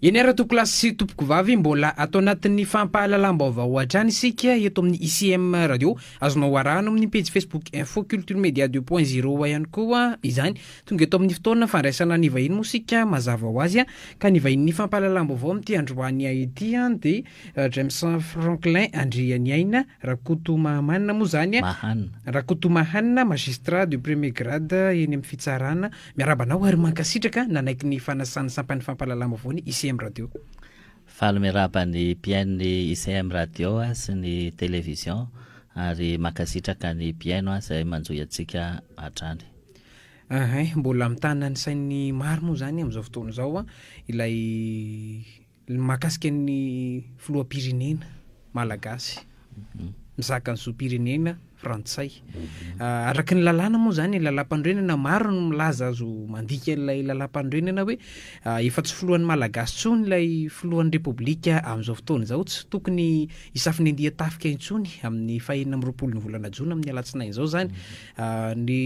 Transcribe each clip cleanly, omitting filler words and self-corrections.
Eny ary tompokolahy sy tompokovavy, mbola ato anatin'ny fampahalalam-baovao hatrany isika eto amin'ny ICM Radio. Azonao arahana amin'ny pejy Facebook Info Culture Media deux point zéro ihany koa izany. Tonga eto amin'ny fotoana fandraisana ny vahiny moa isika mazava ho azy ka ny vahinin'ny fampahalalam-baovao amin'ity androany ity dia James Franklin Andrianiaina Rakotomahamanina moa izany. Mahanina. Rakotomahanina, magistrat de premier grade eny amin'ny fitsarana. Miarahaba anao ary mankasitraka nanaiky ny fanasan'ny sampan'ny fampahalalam-baovao ny ICM Radio. Faly miarahaba ny mpihaino ny ICM Radio sy ny Télévision ary mankasitraka ny mpihaino izay manjohy antsika hatrany. Ahay, mbola mitana ny sain'ny maro moa izany amin'izao fotoana izao ilay mahakasika ny filoham-pirenena malagasy mizaka ny zom-pirenena frantsay. Araka ny lalàna moa izany, ny lalàmpanorenana, maro no milaza azo mandika ilay lalàmpanorenana hoe efa tsy filohan'ny malagasy intsony ilay filohan'ny repoblika amin'izao fotoana izao, tsy tokony hisafo ny andian-tafika intsony amin'ny fahenina amby roapolo ny volana jona amin'ny alatsinainy izao izany. Ny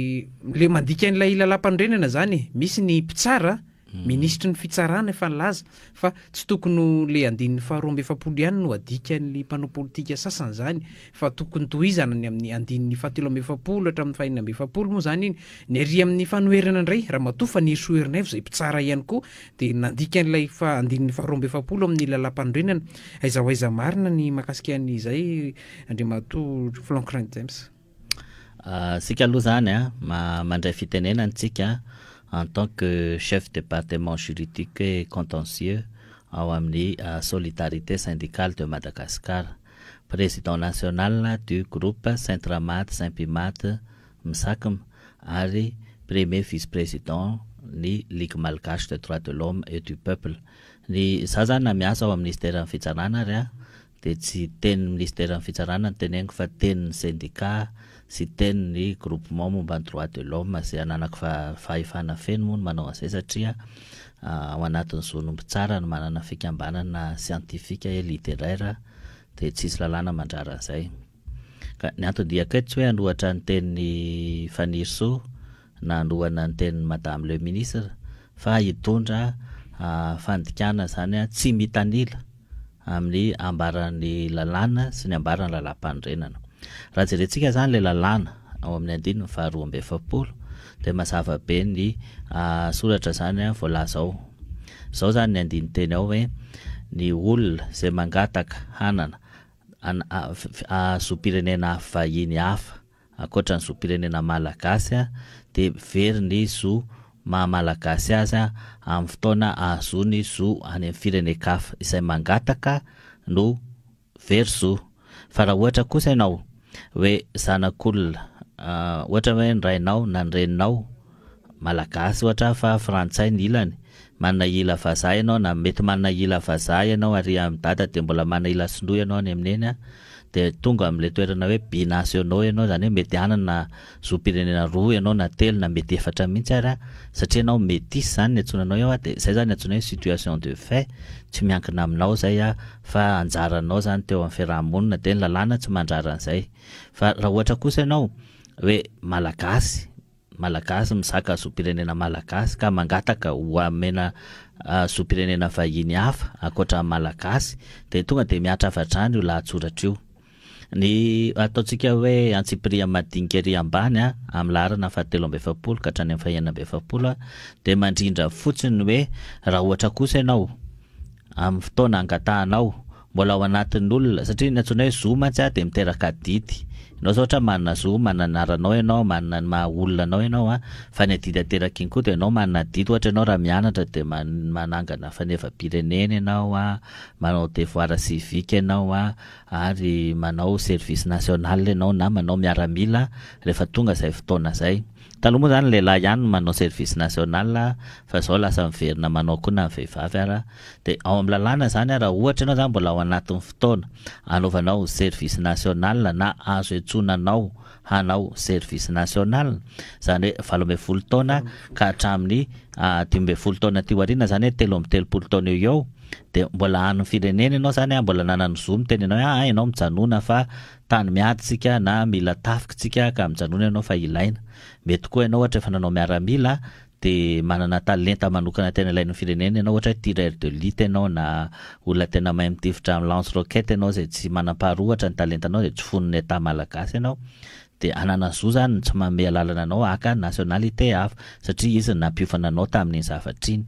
le mandika an'ilay lalàmpanorenana izany, misy ny mpitsara Minisitry ny fitsarana efa nilaza fa tsy tokony ho le andininy faharoa amby 40 ihany no adikan'ny mpanao politika sasany izany fa tokony tohizana ny amin'ny andininy fahatelo amby 40 hatramin'ny fahenina amby 40 moa izany iny. Ny ary amin'ny fanoherana indray, Ramatoa Fanirisoa Ernaivo izay mpitsara ihany koa dia nandika an'ilay andininy faharoa amby 40 amin'ny lalàmpanorenana. Aiza ho aiza marina ny mahakasika an'izay Andriamatoa Franklin James? Isika aloha izany an, mandray fitenenana isika en tant que chef département juridique et contentieux ao amin'ny Solidarité Syndicale de Madagascar, président national du groupe Syntramat Sympimat Msacm ary premier vice-président ny Ligue Malgache de droits de l'homme et du peuple. Ny za zany na miasa ao amin'ny minisiteran'ny fitsarana ary an, dia tsy tenin'ny minisiteran'ny fitsarana no teneniko fa tenin'ny sendika sy tenin'ny groupement momba ny droit de l'homme izay ananako fahefana feno moa ny manao an'izay satria ao anatin'ny zon'ny mpitsara ny manana fikambanana scientifique et littéraire dia tsisy lalàna mandrara an'izay. Ka ny anton-diako eto tsy hoe hanohatra ny tenin'i Fanirisoa na hanohana ny tenin'i Madame le Ministre fa hitondra fandikana izany tsy mitanila amin'ny ambaran'ny lalàna sy ny ambaran'ny lalàmpanorenana. Raha jerentsika izany ilay lalàna ao amin'ny andininy faharoa amby 40 dia mazava be ny soratra izany voalaza ao. Izao izany ny andinin-teny ao hoe ny olona izay mangataka hanana zom-pirenena vahiny hafa ankoatra ny zom-pirenena malagasy dia very ny zo maha malagasy azy amin'ny fotoana ahazoany zo any amin'ny firenen-kafa. Izay mangataka no very zo. Fa raha ohatra kosa ianao hoe zanak'olona, ohatra hoe ny rainao na ny reninao malagasy ohatra fa frantsay ny ilany, manana ila vazaha ianao na mety manana ila vazaha ianao ary amin'i dada dia mbola manana ila sinoa ianao any amin'i neny dia tonga amin'ilay toerana hoe binationaux ianao, izany hoe mety hanana zom-pirenena roa ianao na telo na mety efatra mihitsy ary satria ianao métis izany ny antsoina anao eo dia izay izany antsoina hoe situation de fait, tsy miankina aminao izay fa anjaranao izany teo amin'ny fiaraha-monina dia ny lalàna tsy mandrara an'izay. Fa raha ohatra kosa ianao hoe malagasy, Malagasy mizaka zom-pirenena malagasy ka mangataka ho amena zom-pirenena vahiny hafa ankoatra ny malagasy dia tonga dia mihatra avy hatrany io lahatsoratra io. Ny ataontsika hoe antsipiriany madinika ery ambany amin'ny laharana fahatelo amby 40 ka hatrany amin'ny fahenina amby 40 dia mandrindra fotsiny ny hoe raha ohatra kosa ianao amin'ny fotoana angatahanao, mbola ao anatin'ny olona, satria ny antsoina hoe zo mantsy dia miteraka adidy, ianao zao ohatra manana zo, manana ny anaranao ianao, manana ny maha olona anao ianao an, fa ny adidy ateraka iny koa dia ianao manana adidy, ohatra ianao raha mianatra dia manangana fanevam-pirenena ianao an, manao devoir civique ianao an, ary manao service national ianao na manao miaramila rehefa tonga izay fotoana izay. Taloha moa zany lehilahy ihany no manao service national fa zao lasa miverina manao koa na ny vehivavy ara. Dia ao amin'ny lalàna zany raha ohatra ianao zany mbola ao anatin'ny fotoana anaovanao service national na azo iantsoana anao hanao service national, zany hoe 18 taona ka hatramin'ny 15 taona aty aoriana zany hoe 33 taona eo eo dia mbola an'ny firenena ianao zany mbola nanana zo miteny anao hoe aa ianao mijanona fa Tany miady tsika na mila tafika tsika ka mijanona ianao fa ilaina. Mety koa ianao ohatra efa nanao miaramila de manana talenta manokana tena ilain'ny firenena ianao, ohatra hoe tireur de l'élite ianao na olona tena mahay mitifitra amin'ny lance roquette ianao zay tsy manam-paharoa ohatra ny talentanao, de tsy fonon'ny État malagasy ianao, de anana zo zany tsy manome alalana anao haka nationalité hafa satria izy no nampiofana anao tamin'iny zavatra iny.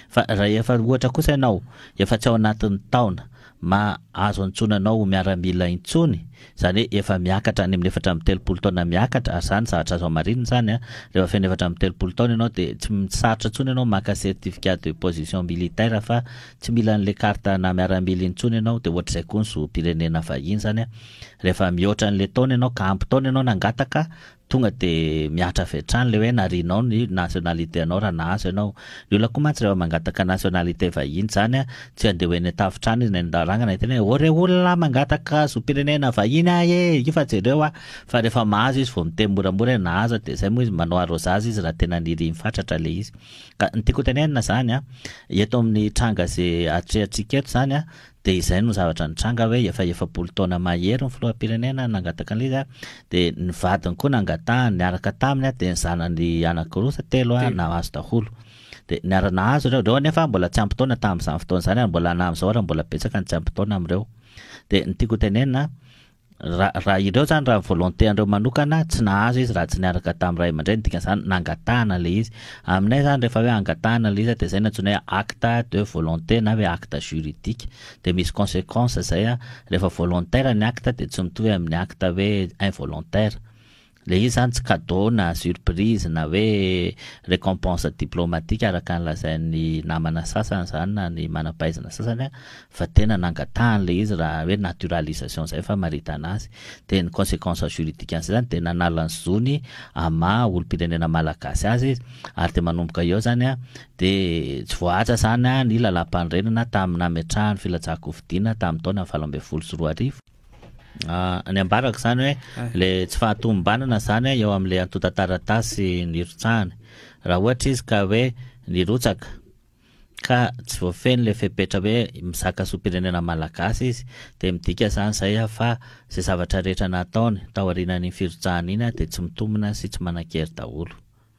Fa raha efa ohatra kosa ianao efa tsy ao anatin'ny taona ma azo antsoina anao ho miaramila intsony, zany hoe efa miakatra any amin'ny 34 taona miakatra, ary zany zavatra azo hamarinina zany a, rehefa feno 34 taona ianao de tsy sarotra intsony ianao maka certificat de position militaire fa tsy mila an'le carte na miaramila intsony ianao. De ohatr'izay koa ny zom-pirenena vahiny zany a, rehefa mihoatra an'le taona ianao ka ampy taona ianao nangataka, tonga de miatra avy hatrany le hoe narinao ny nationalité anao raha nahazo ianao. Ny olona koa mantsy rehefa mangataka nationalité vahiny zany a, tsy andeha ho eny an-tafitrano izy na eny an-davarangana hiteny hoe: "Ô re olona, mangataka zom-pirenena vahiny aho e, io fa jereo aho." Fa rehefa mahazo izy vao miteny moramora hoe nahazo, de zay moa izy manao arrosage izy raha tena niriny fatratra le izy. Ka ny tiako hotenenina zany a, eto amin'ny tranga zay atrehantsika eto zany a, de izay no zavatra nitranga hoe efa 40 taona mahery ny filoham-pirenena nangataka an'ilay izy a, de ny vadiny koa nangatahany niaraka taminy a, de ny zanany anankiroa sa telo a nahazo daholo, de niara-nahazo ireo. Ireo nefa mbola tsy ampy taona tamin'izany fotoana izany ary mbola na amin'izao ary mbola betsaka ny tsy ampy taona amin'ireo. De ny tiako hotenenina, raha ireo zany, raha volonté andreo manokana, tsy nahazo izy raha tsy niaraka tamin'ny ray aman-dreny, dikan'izany nangatahana le izy. Aminay zany rehefa hoe angatahana le izy, de zay no antsoina hoe acte de volonté na hoe acte juridique, de misy conséquence zay a. Rehefa volontaire ny acte de tsy mitovy amin'ny acte hoe involontaire le izy zany, tsy cadeau na surprise na hoe récompense diplomatique araka ny lazain'ny namana sasany zany na ny manam-pahaizana sasany a, fa tena nangatahany le izy raha hoe naturalisation zay fa maritana azy. De ny conséquence juridique an'izay zany de nanala ny zony ama olom-pirenena malagasy azy izy, ary de manomboka eo zany a, de tsy voahaja zany a ny lalàm-panorenana tamin'ny nametrahany filatsahan-kofidina tamin'ny taona 2018. Ny ambarako zany hoe le tsy fahatomombanana zany eo amin'le antontan-taratasy nirotsahany. Raha ohatra izy ka hoe nirotsaka ka tsy voafeno le fepetra hoe mizaka zom-pirenena malagasy izy, de midika zany zay a fa zay zavatra rehetra nataony taorianan'iny firotsahana iny a de tsy mitombina sy tsy manan-kery daholo.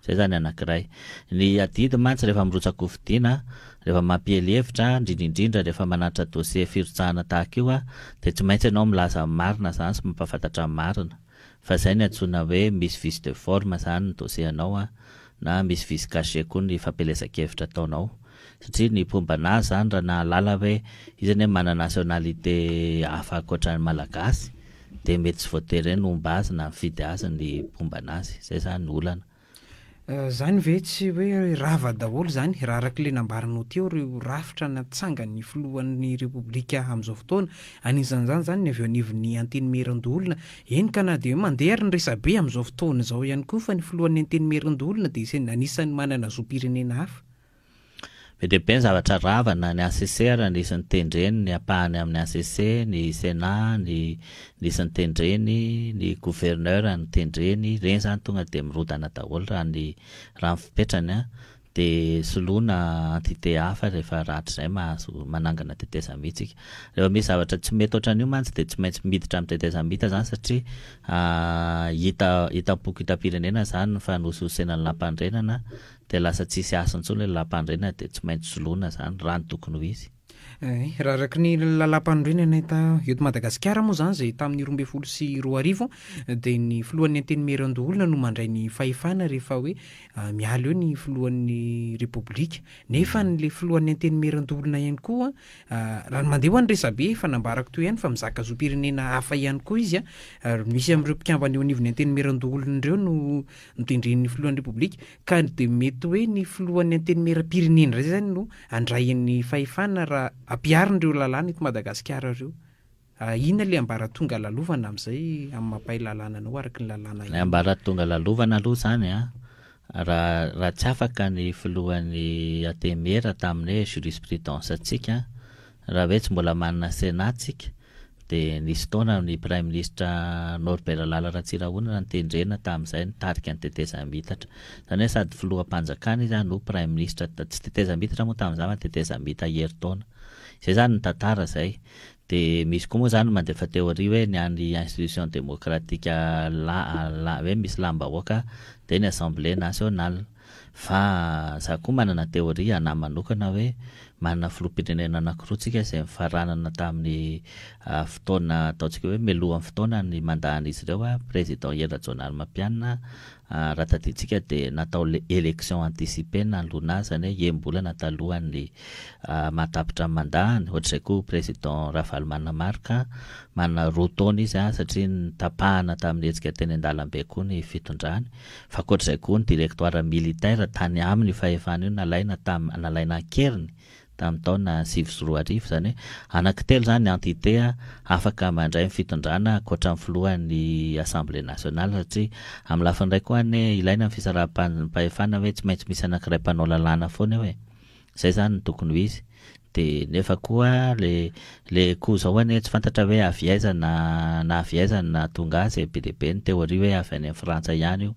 Zay zany anankiray. Ny adidy mantsy rehefa mirotsa-kofidina, rehefa mampiely hevitra, indrindra indrindra rehefa manatitra dossier firotsahana tahaka io a, de tsy maintsy ianao milaza ny marina zany sy mampahafantatra ny marina. Fa zay ny antsoina hoe misy vice de forme zany ny dossier anao a, na misy vice caché koa ny fampielezan-kevitra ataonao. Satria ny mpomba anazy zany raha nahalala hoe izy anie manana nationalité hafa ankoatra ny malagasy, de mety tsy voatery hoe nomba azy na mifidy azy ny mpomba anazy. Zay zany ny olana. Zany ve tsy hoe rava daholo zany raha araka ilay nambaranao teo ireo rafitra natsangan'ny filohan'ny Repoblika amin'izao fotoana, anisan'izany zany ny avy eo anivon'ny Antenimierandoholona, eny ka na dia hoe mandeha ary ny resabe amin'izao fotoana izao ihany koa fa ny filohan'ny Antenimierandoholona dia isan'ny anisan'ny manana zom-pirenena hafa. Be dia be ny zavatra rava na ny HCC ary nisy nitendreny ny ampahany amin'ny HCC, ny Sénat, ny nisy nitendreny, ny gouverneur nitendreny, ireny zany tonga dia mirodana daholo raha ny raha ny fipetrany an, dia soloina entité hafa rehefa rahatrizay mahazo manangana tetezamita isika. Rehefa misy zavatra tsy mety ohatran'io mantsy dia tsy maintsy miditra amin'ny tetezamita zany satria hita hitam-poko hitam-pirenena zany ny fanosihosena ny lampanorenana dia lasa tsisy hasiny intsony ilay lampanorenana, dia tsy maintsy soloina zany raha ny tokony ho izy. Eh, raha araka ny lalàmpanorenana eto eto Madagasikara moa izany izay tamin'ny 2012 dia ny filohan'ny Antenimierandoholona no mandray ny fahefana rehefa hoe miala eo ny filohan'ny Repoblika. Nefa ny le filohan'ny Antenimierandoholona ihany koa, raha ny mandeha ho an'ny resabe efa nambarako teo ihany fa mizaka zom-pirenena hafa ihany koa izy ary misy amin'ireo mpikambana eo anivon'ny Antenimierandoholona ireo no notendren'ny filohan'ny Repoblika, ka dia mety hoe ny filohan'ny Antenimierampirenena indray izany no handray ny fahefana raha ampiharina ireo lalàna eto Madagasikara ireo. Inona ilay ambaratonga lalovana amin'izay amin'ny mampahay lalàna anao araka ny lalàna Ny ambaratonga lalovana aloha izany an, raha raha tsy afaka ny filohan'ny Antenimiera tamin'ny hoe jurisprudence antsika, raha hoe tsy mbola manana Sénat tsika, dia nisy taona ny Praiminisitra Norbert Lala Ratsirahonana notendrena tamin'izay nitarika ny tetezamiitatra. Izany hoe sady filoham-panjakana izy no Praiminisitra, tsy tetezamiitatra moa tamin'izany fa tetezamita herintaona. Izay izany ny tantara izay. Dia misy koa moa izany mandefa théorie hoe ny an'ny institution démocratique la, la, hoe misy lam-bahoaka dia ny Assemblée nationale. Fa za koa manana théorie anahy manokana hoe manana filoham-pirenena anankiroa tsika izay nifaranana tamin'ny fotoana ataontsika hoe mialohan'ny fotoana ny mandat-n'izy ireo, président Hery Rajaonarimampianina raha tadidintsika dia natao élection anticipée nanoloana azy, izany hoe enim-bolana talohan'ny mahatapitra ny mandat-ny. Ohatr'izay koa président Ravalomanana Marc, manana 2 taona izy satria nitapahana tamin'ny hetsika teny an-dalambe koa ny fitondrany. Fa ankoatr'izay koa ny directoire militaire tany aminy io fahefana io nalaina tam nalaina an-keriny tamin'ny taona 2009, izany hoe anankitelo izany ny entité afaka mandray ny fitondrana ankoatra ny filohan'ny assemblée nationale, satria amin'ny lafiny iray koa anie ilaina ny fisaraham-pahefana hoe tsy maintsy misy anankiray mpanao lalàna foana eo e, izay izany no tokony ho izy. De nefa koa le le koa zao anie tsy fantatra hoe avy aiza na na avy aiza no nahatonga azy e, be dia be ny théorie hoe avy any Frantsa ihany io,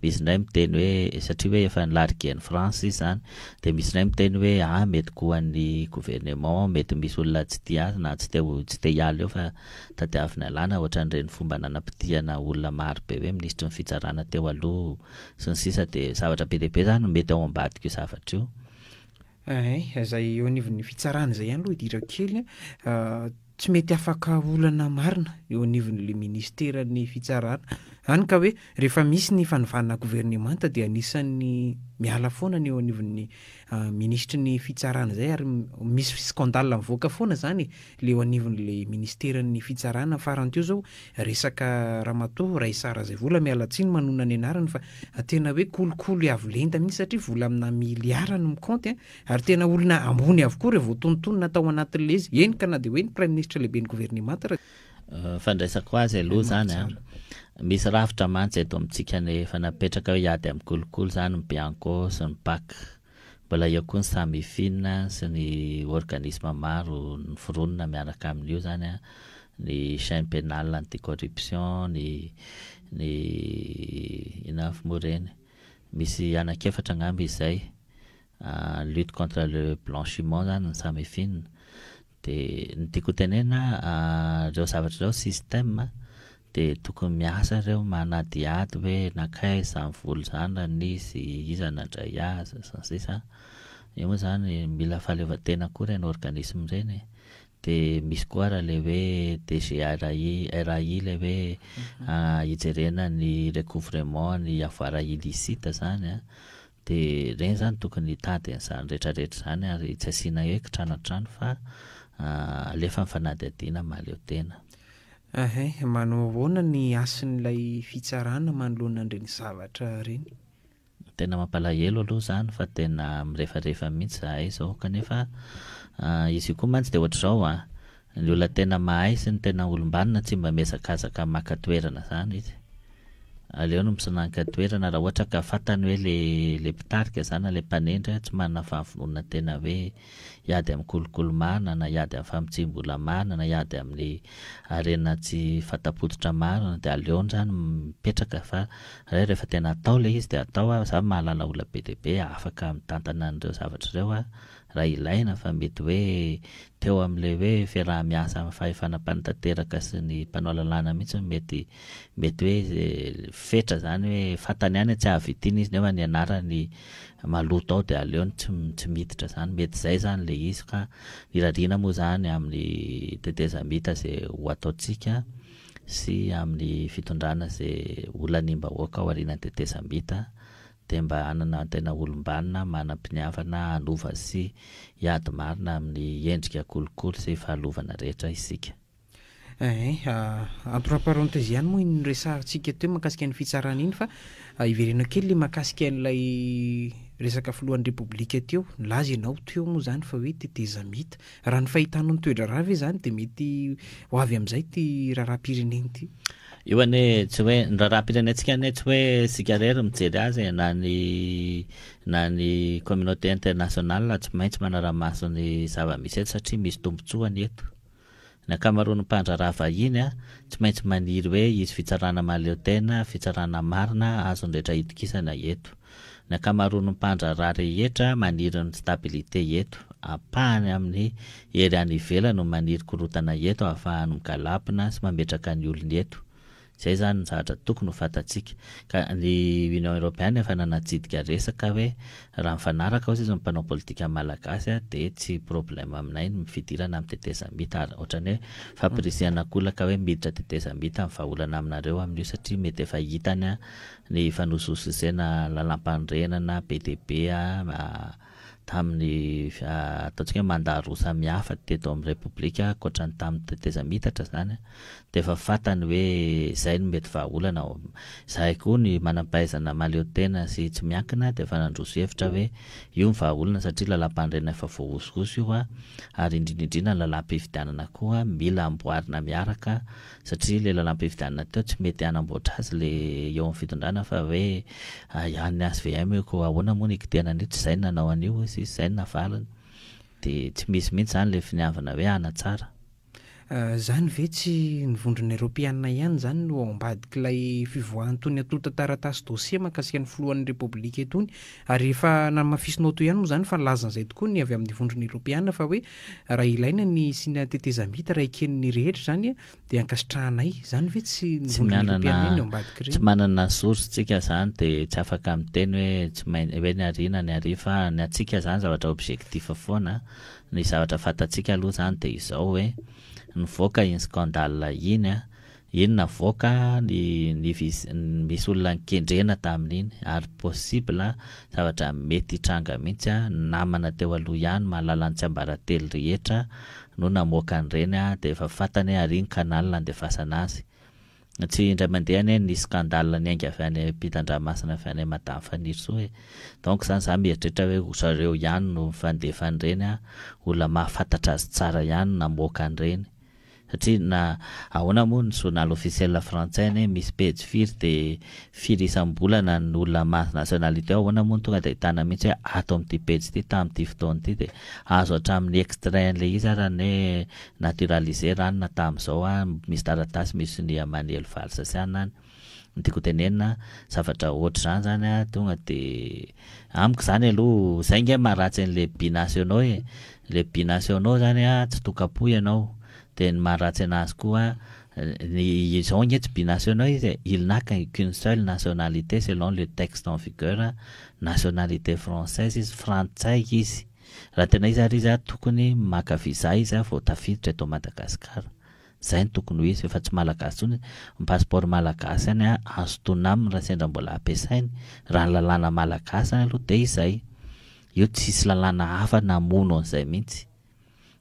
misy indray miteny hoe satria hoe efa nilarguer an'i France izy zany, de misy indray miteny hoe ah mety koa an'ny gouvernement, mety misy olona tsy tia azy na tsy te ho tsy te hiala eo fa tadiaviny alana, ohatran'ireny fomba nanapotehana olona maro be hoe minisitry ny fitsarana teo aloha sy ny sisa, de zavatra be dia be zany no mety ao ambadik'io zavatra io. Ay, izay eo anivon'ny fitsarana izay ihany aloha idirako kely an, tsy mety afaka olana marina eo anivon'ilay ministeran'ny fitsarana, hany ka hoe rehefa misy ny fanovana governemanta dia anisan'ny miala foana ny eo anivon'ny minisitry ny fitsarana izay ary misy scandale mivoaka foana izany e, ilay eo anivon'ilay ministeran'ny fitsarana. Farany teo izao resaka ramatoa Raissa Razaivola, miala tsiny manonona ny anarany fa tena hoe kolikoly avo lenta mihitsy satria vola amina miliara no mikaonty an, ary tena olona ambony avokoa ireo voatonontonona tao anatin'ilay izy, eny ka na dia hoe ny praiminisitra lehiben'ny governemanta raha Fandraisako azy aloha izany an, misy rafitra mantsy eto amintsika ny efa napetraka hoe hiady amin'ny kolikoly izany ny Bianco sy ny Pac. Mbola eo koa ny Samifin sy ny organisme maro noforonina miaraka amin'io izany an, ny chaine pénale anti-corruption, ny ny inona avy moa ireny, misy anankiefatra angamba izay, lutte contre le blanchiment izany ny Samifin. Dia ny tiako ho tenenina, ireo zavatra ireo système dia tokony miasa ireo manadihady hoe nankaiza izany vola izany raha nisy, iza nandray azy, sy ny sisa. Io moa izany mila fahaleovantena koa ireny organisme ireny e. Dia misy koa ara ilay hoe DGRI, RAI ilay hoe hijerena ny recouvrement ny avoir illicite izany an. Dia ireny izany tokony hitady an'izany rehetra rehetra izany ary tsy asiana hoe kitrano an-trano fa alefa ny fanadihadiana mahaleo tena. Ehe, manao ahoana ny hasin'ilay fitsarana manoloana an'ireny zavatra ireny? Tena mampalahelo aloha izany fa tena mirefarefa mihitsy izahay izao kanefa izy io koa mantsy dia ohatr'izao an, ny olona tena mahay sy ny tena olom-banona tsy mba mihazakazaka maka toerana izany izy. Aleo no misonanka toerana raha ohatra ka fantany hoe le le mpitarika zany na le mpanendry tsy manana fahavononana tena hoe hiady amin'ny kolikoly marina na hiady amin'ny famotsiam-bola marina na hiady amin'ny harena tsy fanta-pototra marina dia aleony zany mipetraka fa rehefa tena atao le izy dia atao za mahalala olona be dia be afaka mitantana an'ireo zavatra ireo aho raha ilaina fa mety hoe teo amin'ilay hoe fiaraha-miasa amin'ny fahefana mpanatanteraka sy ny mpanao lalàna mihitsy no mety mety hoe fetra izany hoe fantany ihany hoe tsy hahavita iny izy nefa ny anarany maloto ao dia aleony tsy tsy miditra izany, mety izay izany ilay izy ka ny irariana moa izany amin'ny tetezamita izay ho ataontsika sy amin'ny fitondrana izay ho laniam-bahoaka ao aorianan'ny tetezamita dia mba hanana tena olom-banona manam-piniavana hanova sy hiady marina amin'ny endrika kolikoly sy fahalovana rehetra isika. Ehe, entre parenthèse ihany moa iny noresahantsika teo mahakasika ny fitsarana iny fa ivereno kely ilay mahakasika an'ilay resaka filohan'ny Repoblika teo, nilaza ianao teo moa izany fa hoe tetezamita. Raha ny fahitanao ny toe-draharaha ve izany dia mety ho avy amin'izay ity raharaham-pirenena ity? Io anie tsy hoe, ny raharaham-pirenentsika anie tsy hoe isika irery mijery azy e, na ny na ny communauté internationale tsy maintsy manara-maso ny zava-misy eto satria misy tombotsoany eto. Ny ankamaroan'ny mpandraharaha vahiny tsy maintsy maniry hoe hisy fitsarana mahaleo tena, fitsarana marina azon'ny rehetra itokisana eto. Ny ankamaroan'ny mpandraharaha rehetra maniry ny stabilité eto. Ampahany amin'ny hery any ivelany no maniry korontana eto ahafahany migalabona sy mametraka ny olony eto. Izay izany ny zavatra tokony ho fantatsika. Ka ny Union Europeenne efa nanatsidika resaka hoe raha mifanaraka hozy izy ny mpanao politika malagasy dia tsy problème aminay ny fidirana amin'ny tetezamita ary ohatran'ny hoe fampirisihana ankolaka hoe miditra tetezamita ny vahaolana aminareo amin'io satria mety efa hitany ny fanosihosena lalampanorenana be dia be tamin'ny ataontsika hoe mandat roa samihafa teto amin'ny Repoblika ankoatra ny tamin'ny tetezamitatra izany dia efa fantany hoe izay no mety vahaolana. Izahay koa ny manam-pahaizana mahaleo tena sy tsy miankina dia efa nandroso hevitra hoe io ny vahaolana satria lalàmpanorenana efa voahosihosy io ary indrindra indrindra ny lalàm-pifidianana koa mila amboarina miaraka satria le lalam-pifidianana teo tsy mety hanamboatra azy le eo amin'ny fitondrana fa hoe an'ny HVM io ko ahoana moa ny hikitihana an'io tsy izay no nanao an'io hoy izy izay no navaliny de tsy misy mihitsy zany le finiavana hoe hanatsara. Zany ve tsy ny vondrona eropeanina ihany zany no ao ambadik'ilay fivoahan'itony antontan-taratasy dossier mahakasika ny filohan'ny repoblika itony? Ary efa namafisinao teo ihany moa zany fa nilazan'izay tokoa ny avy amin'ny vondrona eropeana fa hoe Raha ilaina ny hisiana tetezamita, raha eken'ny rehetra izany dia ankasitrahanay. Izany ve tsy ny Tsy vondrona manana eoropeana iny ao ambadik'ireny? tsy manana source tsika zany de tsy afaka miteny hoe tsy main hoe ny ary na ny ary fa ny antsika zany zavatra objectif foana, ny zavatra fantatsika aloha zany de izao hoe nivoaka iny scandale iny an, Iny navoaka ny ny vis misy olona nikendrena tamin'iny ary possible zavatra mety hitranga mihitsy ny namana teo aloha ihany mahalala ny tsiambaratelo rehetra no namoaka an'ireny dia efa fantany hoe ary ny canal andefasana azy. Tsy indray mandeha anie nisy scandale niainga avy any ampitan-dranomasina avy any Madame Fanirisoa e. Donc zany za mieritreritra hoe zareo ihany no mifandefa an'ireny olona mahafantatra azy tsara ihany no namoaka an'ireny. Satria na ahoana moa ny journal officiel frantsay anie misy pejy firy dia firy isam-bolana ny olona mahazo nationalité ao, ahoana moa no tonga dia ahitana mihitsy hoe ato amin'ity pejy ity tamin'ity fotoana ity dia azo hatramin'ny extrait an'ilay izy ara ny hoe naturalisé ranona tamin'izao an, misy taratasy misy sonia Maniely Valsa sy anona any. Ny tiako hotenenina, zavatra ohatr'izany zany an, tonga dia amiko zany aloha, zay nge maharatsy an'le binationaux e, le binationaux zany an tsy tokam-po ianao, dia ny maharatsy anazy koa ny izao nge tsy binationaux izy e, il n'a qu'une seule nationalité selon le texte en vigueur, nationalité française izy, frantsay izy, raha tena izy ary izy an tokony maka visa izy an vao tafiditra eto Madagasikara. Zay no tokony ho izy, efa tsy malagasy intsony, ny passeport malagasy any azo tonona aminy raha sendra mbola ampiasainy, raha ny lalàna malagasy zany aloha dia izay, io tsisy lalàna hafa namono an'izay mihitsy,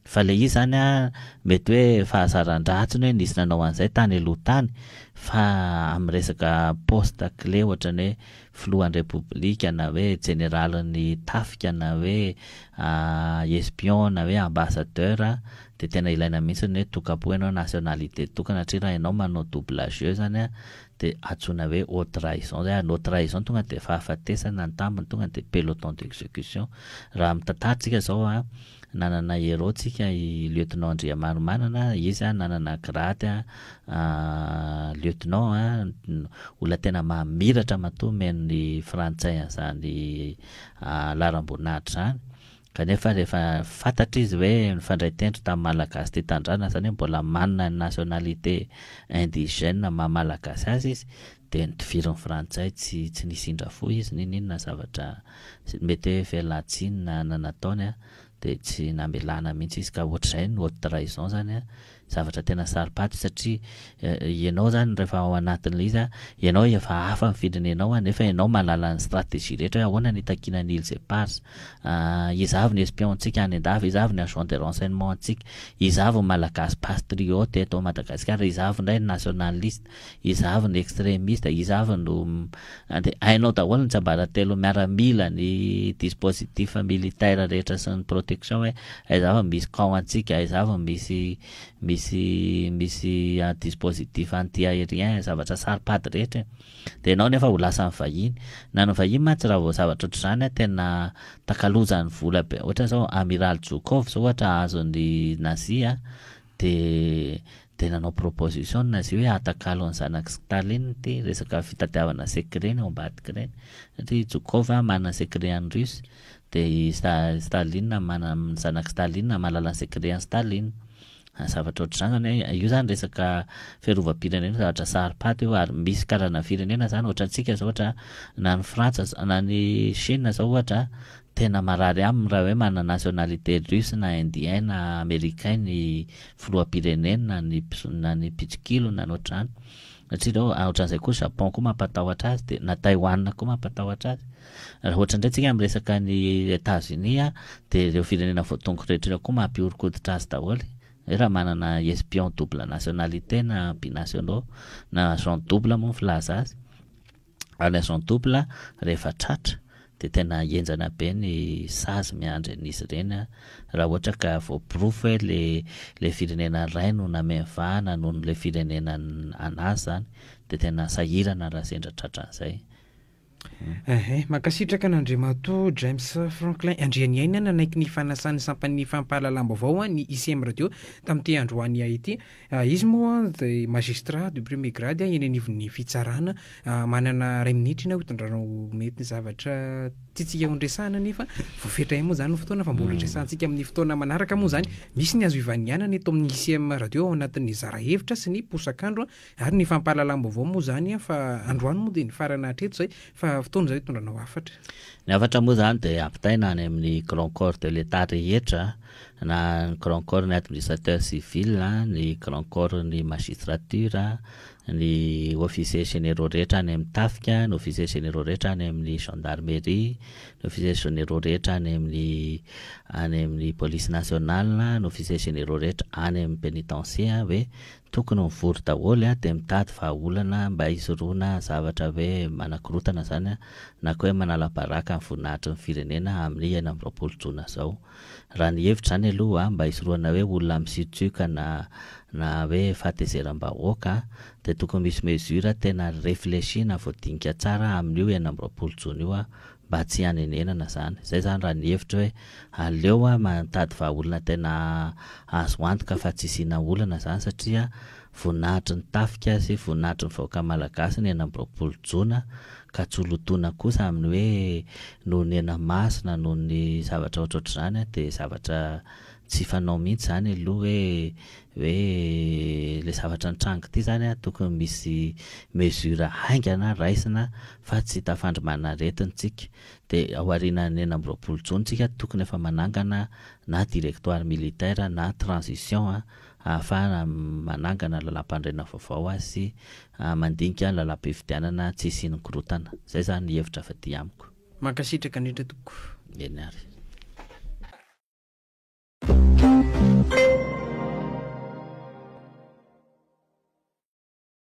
fa le izy zany an mety hoe fahazaran-dratsiny hoe nisy nanao an'izay tany aloha tany, fa amin'ny resaka poste clé ohatran'ny hoe filohan'ny repoblika na hoe jeneralin'ny tafika na hoe espion na hoe ambassadeur Dia tena ilaina mihitsy ny hoe tokam-po ianao nationalité tokana satria raha ianao manao double jeu zany an dia antsoina hoe haute trahison zay ary ny haute trahison tonga dia fahafatesana ny tambiny tonga dia peloton d'execution. Raha mitantara tsika zao an, nanana héros tsika i lieutenant Andriamaromanana, izy an nanana grade an lieutenant an, olona tena mamiratra matoa omen'ny frantsay an'izany laharam-boninahitra izany. Kanefa rehefa fantatra izy hoe nifandray tendro tamin'ny Malagasy tia tanindrazana, izany hoe mbola manana ny nationalité indigène maha Malagasy azy izy, dia notifirin'ny Frantsay tsy tsy nisy indra fo izy n'inon'inona zavatra mety hoe fialan-tsiny na na nataony an, dia tsy namelana mihitsy izy ka ohatr'izay ny haute trahison izany an, zavatra tena saropady satria ianao zany rehefa ao anatin'ilay izy ianao efa hafa ny firenenao nefa ianao mahalala ny stratégie rehetra hoe ahoana ny hitakiana ny îles éparses, iza avy ny espion ntsika any an-dafy, iza avy ny agent de renseignement ntsika, iza avy ny malagasy patriote eto Madagasikara, iza avy indray ny nationaliste, iza avy ny extremiste, iza avy no dia hainao daholo ny tsiambaratelo miaramila, ny dispositif militaire rehetra sy ny protection hoe aiza avy misy camp antsika, aiza avy misy misy misy dispositif anti aérien, zavatra saropady rehetra e. Dia ianao nefa ho lasan'ny vahiny. Na ny vahiny mantsy raha vao zavatra ohatr'izany tena takalozany vola be, ohatra zao Amiral Zhukov zao ohatra azon'ny Nazi dia dia nanao proposition ny nazi hoe atakalo ny zanak'i Staline ity resaka fitadiavana secret ny ao ambadika ireny satria i Zhukov manana secret an'ny russe dia i Staline manana ny zanak'i Staline mahalala ny secret an'i Staline. Zavatra ohatr'izany zany hoe io zany resaka fiarovam-pirenena zavatra saro-pady io ary misy karazana firenena zany ohatra antsika zao ohatra na ny Frantsa na ny Chine zao ohatra tena marary aminy raha hoe manana nationalité russe na indien na américain ny filoham-pirenena na ny na ny mpitsikilo na ny ohatr'izany satria ireo ohatran'izay koa Japon koa mampatahotra azy dia na Taïwan koa mampatahotra azy. Raha ohatra indray tsika miresaka ny Etats-Unis dia ireo firenena voatongo rehetra ireo koa mampihoron-koditra azy daholo. Hoe raha manana espion double nationalité na binationaux na agent double moa ny filaza azy. Ary ny agent double rehefa tratra dia tena henjana be ny sazy miandry an'izy ireny raha ohatra ka voaporofo hoe le le firenena iray no nameno vahana noho ny le firenena anazy zany dia tena sahirana raha sendra tratran'izay. Ehe, mankasitraka an'Andriamatoa James Franklin Andrianiaina nanaiky ny fanasan'ny sampan'ny fampahalalam-baovao ny ICM Radio tamin'ity androany ity. Izy moa dia magistrat du premier grade eny anivon'ny fitsarana. Manana iray minitra ianao hitondranao mety ny zavatra tiantsika hondresahana nefa voafetra ihany moa izany ny fotoana fa mbola horesahantsika amin'ny fotoana manaraka moa izany. Misy ny azo ivanianana eto amin'ny ICM Radio ao anatin'ny zara hevitra sy ny posakandro Ary ny fampahalalam-baovao moa izany fa androany moa dia nifarana hatreto izay fa fotoana izao hitondranao hafatra. Ny hafatra moa izany dia ampitaina any amin'ny grand corps de l'Etat rehetra na ny grand corps ny administrateur civil, ny grand corps ny magistrature, ny officiers généraux rehetra any amin'ny tafika, ny officiers généraux rehetra any amin'ny gendarmerie, ny officiers généraux rehetra any amin'ny any amin'ny police nationale, ny officiers généraux rehetra any amin'ny pénitencier hoe Tokony mivory daholo a dia mitady vahaolana mba hisorohana zavatra hoe manakorotana zany a na koa hoe manala baraka ny voninahitry ny firenena amin'ny 26 jona zao. Raha ny hevitra zany aloha mba hisorohana hoe olona misiotsioka na na hoe fahatezeram-bahoaka dia tokony misy mesure tena reflechie na voadinika tsara amin'io 26 jona io a mba tsy hanenenana zany. Zay zany raha ny hevitro hoe aleo a mitady vahaolana tena azo antoka fa tsy hisiana olana zany satria voninahitry ny tafika sy voninahitry ny vahoaka malagasy ny 26 jona ka tsy ho lotoina kosa amin'ny hoe noho ny hena-maso na noho ny zavatra ohatrohatr'izany a dia zavatra tsy fanao mihitsy zany aloha hoe hoe le zavatra nitranga ity zany a tokony misy mesure haingana raisina fa tsy tafandry man'aretina tsika de aorianan'ny 26 jona tsika tokony efa manangana na directoire militaire na transition a ahafahana manangana lalam-pandriana vaovao a sy mandinika ny lalam-pifidianana tsy hisian'ny korontana zay zany ny hevitra avy aty amiko. Mankasitraka indrindra tompoko. Eny ary.